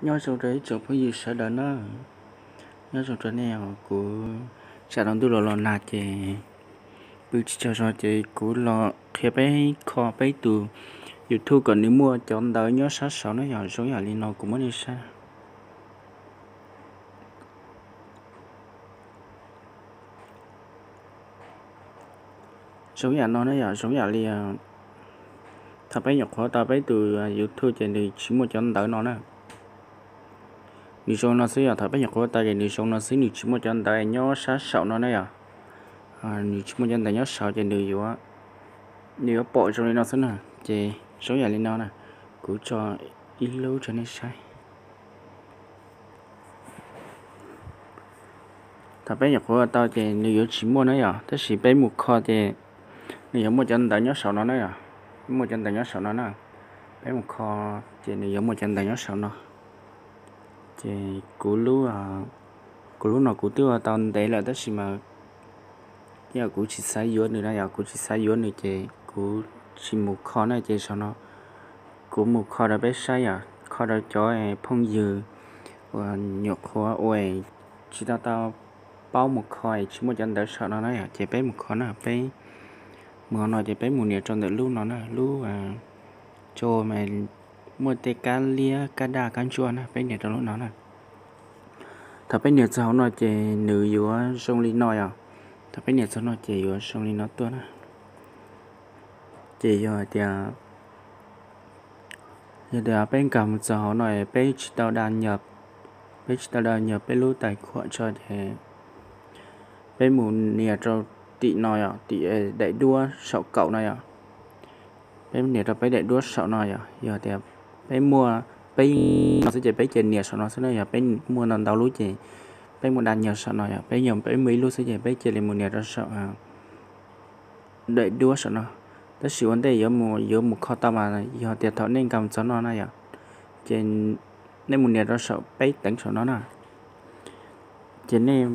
Nyob zoo rau ib tsoom phooj ywg sawv daws na, nyob zoo rau nej. Kuv tsam no ntuj los los nag ces pw tsis tsaug zog ces kuv los qhia peb kho peb tus YouTube kom nws muaj cov ntawv nyob sab saud na yom. Zoo yam li no kuv muab nej saib. Zoo yam no na yom, zoo yam li thaum peb nyuam qhuav tau peb tus YouTube ces nws tsis muaj cov ntawv no na. Nws zoo no xwb yom, thaum peb nyuam qhuav tau ces nws zoo no xwb, nws tsis muaj cov ntawv nyob sab saum no na yom. Nws tsis muaj cov ntawv nyob saud ces nws yuav, nws yuav pom zoo li no xwb na. Ces zoo yam li no na, kuv tso ib lub rau nej saib. Thaum peb nyuam qhuav tau ces nws yuav tsis muaj na yom, tab sis peb mus kho ces nws yuav muaj cov ntawv nyob saum no na yom. Muaj cov ntawv nyob saum no na. Peb mus kho ces nws yuav muaj cov ntawv nyob saum no. Ces kuv lub, kuv lub no kuv twb ua tau ntev lawm tab sis mas yog kuv tsis xav yuav nws na yom, kuv tsis xav yuav nws ces kuv tsis mus kho na. Ces saum no kuv mus kho rau peb saib yom, kho rau cov phooj ywg uas nyuam qhuav ua tsis tau tau paub mus kho es tsis muaj cov ntawv saum no na yom. Ces peb mus kho na, peb mus no ces peb mus nias rau ntawm lub no na, lub tso mas muaj tej kab liab kab daj kab ntsuab na, peb nias rau lub no na. Thaum peb nias txog hauv no ces nws yuav zoo li no yom. Thaum peb nias txog no ces yuav zoo li no tuaj na. Ces yog hais tias, yog tias peb nkag mus txog hauv no peb tsis tau da nyas, peb tsis tau da nyas peb lub tais khuam tso ces peb mus nias rau tim no yom, tim daim duab saum kaum no yom. Peb nias rau peb daim duab saum no yom, yog tias peb muaj, peb no xwb ces peb cia nias saum no xwb na. Yog peb muaj ntau ntau lub ces peb mus da nyas saum no yom. Peb yog peb muaj ib lub xwb ces peb cia li mus nias rau saum daim duab saum no. Tab sis ua ntej yuav mus, yuav mus kho tau mas yog tias thaum nej nkag mus txog no na yom, ces nej mus nias rau saum peb teev saum no na. Ces nej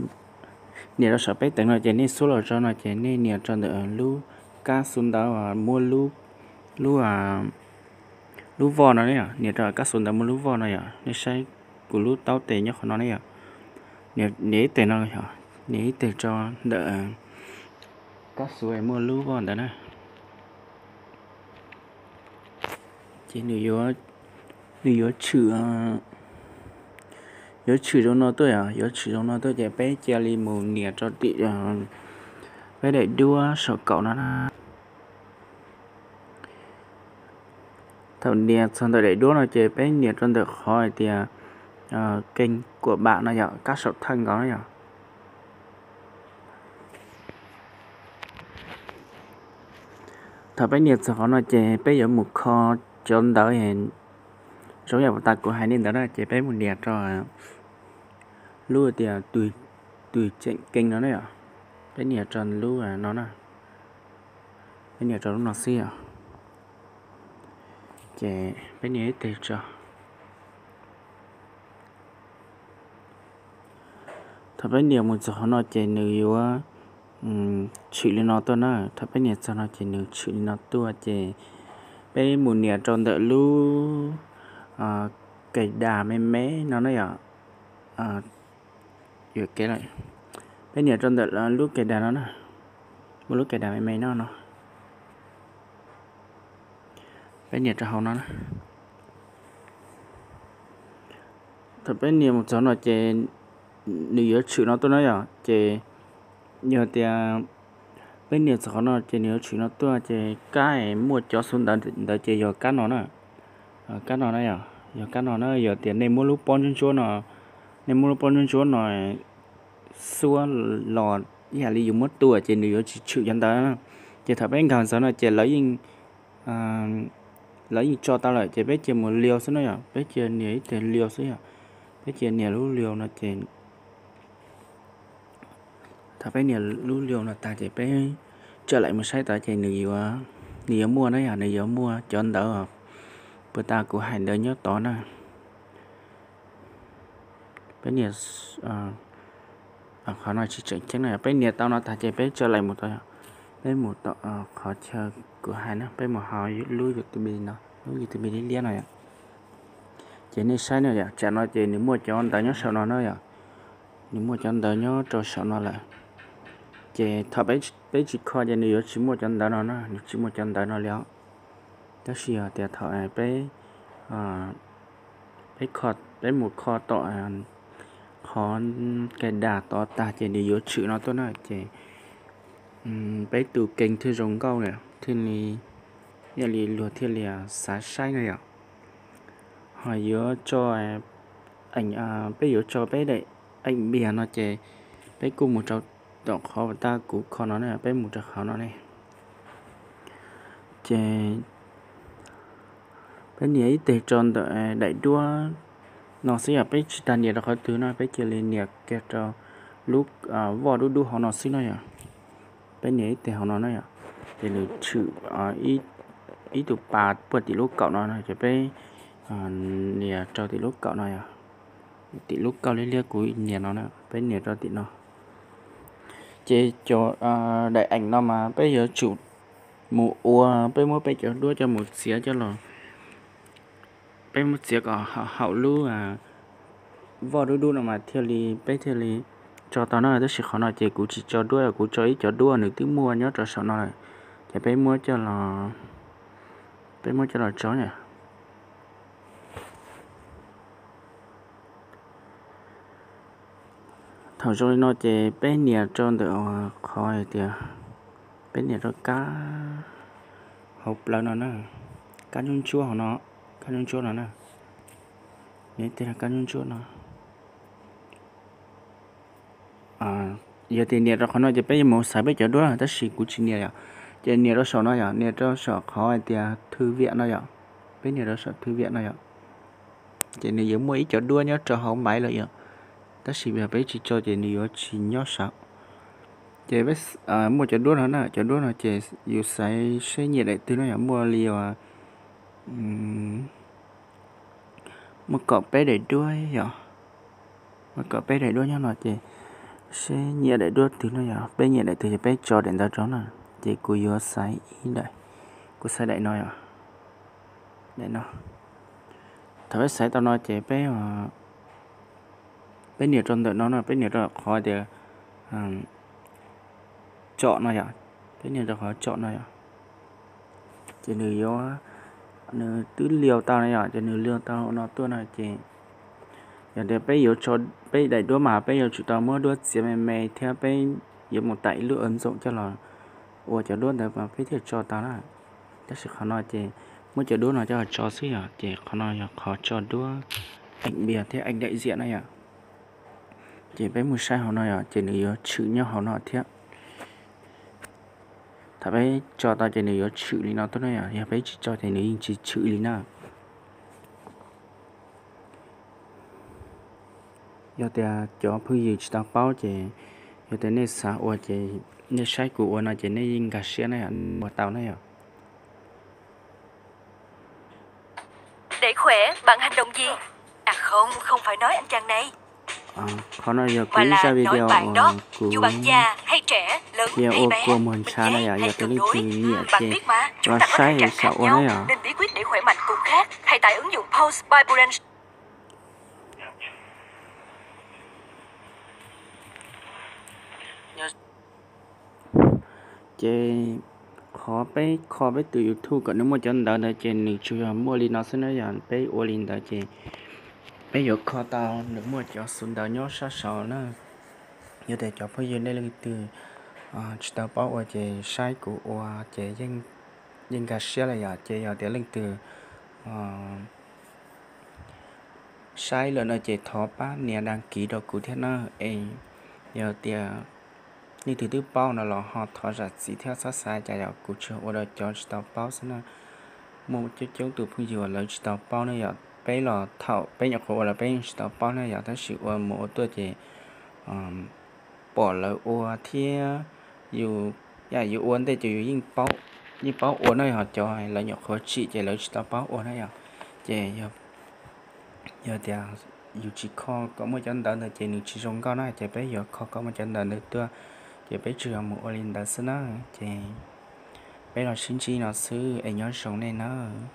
nias rau saum peb teev no ces nej xub los rau no ces nej nias rau ntawm lub kab xu ntawv muaj lub, lub, lub voj no, nias rau kab xu ntawv muaj lub voj no yom. Nej saib kuv lub taub tes nyob qhov no ne yom. Nias ib teg no, nias ib teg rau ntawm kab xu muaj lub voj ntawd na. Ces nws yuav tshwm, yuav tshwm zoo no tuaj yom, yuav tshwm zoo no tuaj ces peb cia li mus nias rau tim peb daim duab saum kaum no na. Thaum nias txog ntawm daim duab no ces peb nias rau ntawm qhov hais tias keeg kuam bam no yom, kab saum thawj nkaus na yom. Thaum peb nias txog qhov no ces peb yuav mus kho cov ntawv zoo yam tas kuv hais nej ntawd na, ces peb mus nias rau lub tias tus tseem keeg no na yom. Peb nias rau lub no na, peb nias rau lub no xwb yom. Ces peb nias ib teg tso. Thaum peb nias mus txog qhov no ces nws yuav tshwm li no tuaj na. Thaum peb nias txog no ces nws tshwm li no tuaj ces peb mus nias rau ntawm lub kais das me me no na yom. Yuam kev lawm. Peb nias rau ntawm lub kais das no na, muaj lub kais das me me no no. Peb nias rau hauv no na. Thaum peb nias mus txog no ces nws yuav tshwm no tuaj na yom. Ces yog tias peb nias txog qhov no ces nws yuav tshwm no tuaj ces kab muaj cov xu ntawv ntawd ces yog kab no na. Kab no na yom, yog kab no na. Yog tias nej muab lub pob ntsuab ntsuab no, nej muab lub pob ntsuab ntsuab no xuab los ib yam li yus muab tua ces nws yuav tsis tshwm cov ntawd na. Ces thaum peb nkag ntawd no ces lawv yeej, lawv yeej tso tau lawm ces peb cia mus liu xwb na yom, peb cia nias ib teg liu xwb yom. Peb cia nias lub liu no ces thaum peb nias lub liu no tag ces peb tsa laim mus saib tod ces nws yuav, nws yuav muaj na yom, nws yuav muaj cov ntawv puas tas kuv hais ntawd nyob tod na. Peb nias, qhov no tsis tseem ceeb na, peb nias tau no tag ces peb tsa laim mus tod, peb mus tom qhov chaw kuv hais na, peb mus hauv lub YouTube no, lub YouTube liab liab no yom. Ces nej saib no yom, tsam no ces nws muaj cov ntawv nyob saum no na yom. Nws muaj cov ntawv nyob rau saum no lawm. Ces thaum peb tsis kho ces nws yuav tsis muaj cov ntawv no na, nws tsis muaj cov ntawv no li os. Tab sis yog tias thaum peb, peb, peb mus kho tom qhov cài đặt tod tag ces nws yuav tshwm no tuaj na ces peb tus kênh thiaj zoo nkauj thiaj li, thiaj li luag thiaj li xav saib na yom. Ho yuav tso, peb yuav tso peb daim eem npias no ces peb kuj mus rau tom qhov uas tab kuv kho no ne, peb mus rau qhov no ne. Ces peb nias ib teg rau ntawm daim duab no xwb yom, peb tsis tas nias rau qhov twg no, peb cia li nias kiag rau lub voj dub dub hauv no xwb no yom. Peb nias ib teg hauv no na yom, ces nws tshwm ib tug pas puag tim lub kaum no no ces peb nias rau tim lub kaum no yom. Tim lub kaum liab liab kuv nias no na, peb nias rau tim no. Ces cov daim eem no mas peb yuav tsum mus ua, peb muab peb cov duab coj mus txiav coj los, peb muab txiav kom haum lub voj dub dub no mas thiaj li, peb thiaj li tso tau na. Tab sis qhov no ces kuv tsis tso duab, kuv tso ib cov duab nws twb muaj nyob rau saum no lawm, ces peb muab coj los, peb muab coj los tso na. Thaum zoo li no ces peb nias rau ntawm qhov hais tias, peb nias rau kab hauv plawv no na, kab ntsuab ntsuab hauv no, kab ntsuab ntsuab no na, nias tej kab ntsuab ntsuab no. Yog tias nias rau qhov no ces peb yuav mus xaiv peb cov duab, tab sis kuv tsis nias yom. Ces nias rau saum no yom, nias rau saum qhov hais tias thư viện no yom, peb nias rau saum thư viện no yom. Ces nws yuav muaj ib cov duab nyob rau hauv maiv lawm yom, tab sis yog peb tsis tso ces nws yuav tsis nyob saum. Ces muaj cov duab no na, cov duab no ces yus xaiv seb nyiam daim twg no yom, muaj li uas muaj kaum peb daim duab yom, muaj kaum peb daim duab nyob no ces seb nyiam daim duab twg no yom, peb nyiam daim twg ces peb tso daim ntawd rau na. Ces kuv yuav xaiv ib daim, kuv xaiv daim no yom, daim no. Thaum peb xaiv tau no ces peb, peb nias rau ntawm no no, peb nias rau qhov tias tsom no yom, peb nias rau qhov tsom no yom. Ces nws yuav, nws twb liu tau no yom, ces nws liu tau no tuaj no ces yog tias peb yuav tso peb daim duab mas peb yuav tsum tau muab duab txiav me me thiab peb yuav mus tải ib lub ứng dụng coj los ua cov duab ntawd mas peb thiaj tso tau na. Tab sis qhov no ces muab cov duab no coj los tso xwb yom, ces qhov no yog qhov tso duab ảnh npias thiab ảnh đại diện na yom. Ces peb mus saib hauv no yom, ces nws yuav tshwm nyob hauv no thiab. Thaum peb tso tau ces nws yuav tshwm li no tuaj na yom, yog peb tsis tso ces nws yeej tsis tshwm li na. Yog tias cov phooj ywg tsis tau paub ces, yog tias nej xav ua ces nej saib kuv ua no ces nej yeej nkag siab na yom, ua tau na yom. Để khỏe, bạn hành động gì? À không, không phải nói anh chàng này. Qhov no yog kuv ib zaj video uas kuv cia ua kua muag ntshav na yom, yog tias leej twg nyiam ces los saib saum ua na yom. Ces qhov peb kho peb tus YouTube kom nws muaj cov ntawv ntawd ces nws tsuas yog muaj li no xwb na yom, peb ua li ntawd ces peb yuav kho tau nws muaj cov xu ntawv nyob sab saud na. Yog tias cov phooj ywg nej leej twg tsis tau paub ua ces saib kuv ua ces yeej nkag siab lawm yom, ces yog tias leej twg saib lawm no ces thov pab nias đăng ký rau kuv thiab na. Es yog tias leej twg twb paub no los ho thov zam txim thiab txhob xav cas yom, kuv tsuas ua rau cov tsis tau paub xwb na. Muaj coob coob tus phooj ywg uas lawv tsis tau paub ne yom, peb los thaum peb nyuam qhuav ua los peb yeej tsis tau paub ne yom, tab sis ua mus ua tuaj ces pom lawv ua thiab yus, yus ua ntej ces yus yeej paub ua na, ho cov lawv nyuam qhuav tsim ces lawv tsis tau paub ua na yom. Ces yog tias yus tsis kho kom muaj cov ntawv ntawd ces nws tsis zoo nkauj na, ces peb yuav kho kom muaj cov ntawv ntawd tuaj, ces peb tsuas yog mus ua li ntawd xwb na. Ces peb los sib ntsib no xwb es nyob zoo nej nawb.